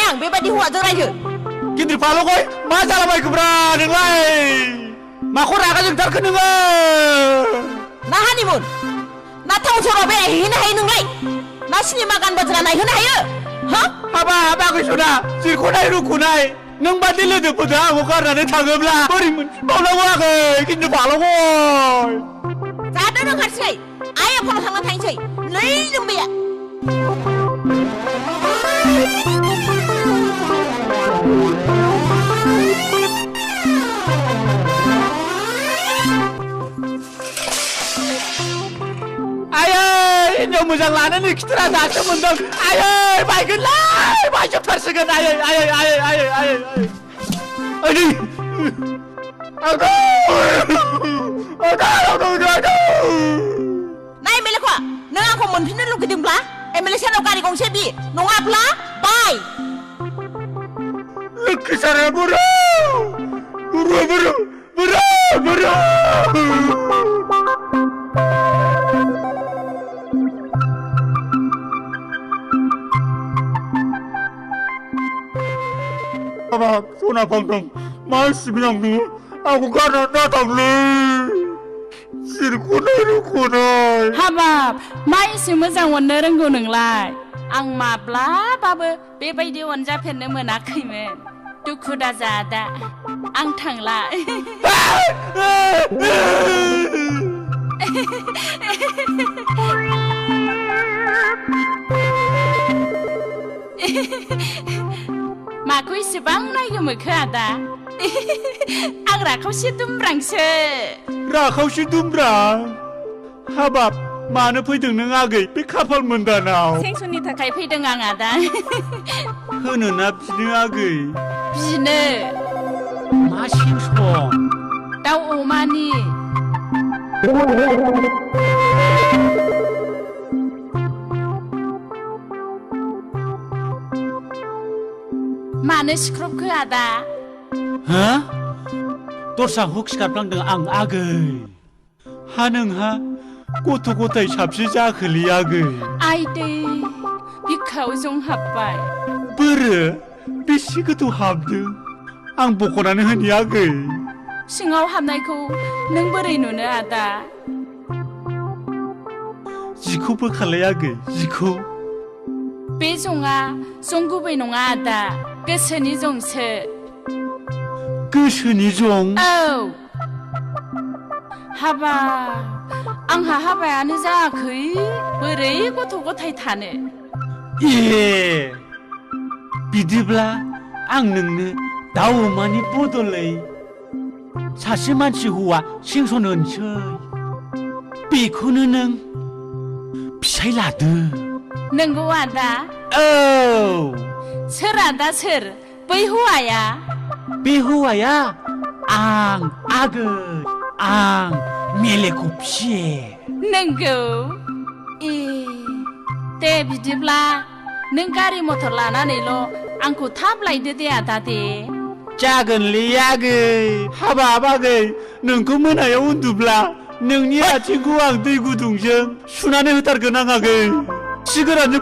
आं बेबायदि हौवाजों रायजो गिदिर फालगय मा जालाबायखोब्रा नोंलाय माखौ रागा जोंथारखो नोङो ना हानिमुन ना टाउन सहराव बेरायहैनो हायो नोंलाय ना सिनेमा गान बाजरा नायहोनो हायो हा हाबा बागै सना जिरख'नाय रुख'नाय नों बादि लोगोफोरजों आंखौ गारनानै थाङोब्ला बोरै मोनफिनबावनांगौ आगै गिदिर फालगय जादो नों हारसिङै आइ आफानाव थांना थाहैसै नै जोंबैया आयै हिनजाव मोजां लानानै खिथेरा दासो मोनदों आयै बायगोनलाय बायजोबथारसिगोन आयै आयै आयै आयै आयै आयै नाय एमएलएखौ नों आंखौ मोनफिननो लुगैदोंब्ला एमएलए सानाव गारि गंसे बि नङाब्ला बाय लोखि सारा बर' Babak, sona pangdang, masih bilang tu, aku kan nak tahu sirkunai. Habab, mai si moजां मोननो रोंगौ नोंलाय आं माब्लाबाबो बेबायदि अनजाफेरनो मोनाखैमोन दुखु दाजा दा आं थांला माखौ इसेबां नायगोमोखो आदा आं राखावसि दुमब्रांसो राखावसि दुमब्रां हाबाब मानो फैदों नों आगै बे खाफाल मोनदानाव सेंसननि थाखाय फैदों आं आदा होनो ना बिनो आगै बिनो मा सेंसन दाउ अमानि मानो सिख्रबखो आदा हा दरसाखौ खिखारफ्लांदों आं आगै हा नोंहा गथ' गथाय साबसे जाखोलै आगै आइदै बिखायाव जं हाबबाय बोरो बेसे गोथौ हाबदों आं बख'नानै होनि आगै सिङाव हाबनायखौ नों बोरै नुनो आदा जिखौ बोखारलाय आगै जिखौ बे जंआ जं गुबै नङा आदा गोसोनि जंसो गोसोनि जं औ हाबा आंहा हाबायानो जायाखै बोरै गथ' गथाय थानो ए बिदिब्ला आं नोंनो दाउ अमानि बदलै सासे मानसि हौवा सेंसन होनसै बेखौनो नों फिसाय लादो नंगौ आदा औ सोर आदा सोर बै हौवाया बे हौवाया आं आगै आं मेलेखौ फिये नंगौ ए दे बिदिब्ला नों गारि मथर लानानैल' आंखौ थाब लायदो दे आदा दे जागोनलै आगै हाबाब आगै नोंखौ मोनायाव उन्दुब्ला नोंनि आथिंखौ आं दै गुदुंजों सुनानै होथारगोन आं आगै सिगोरानो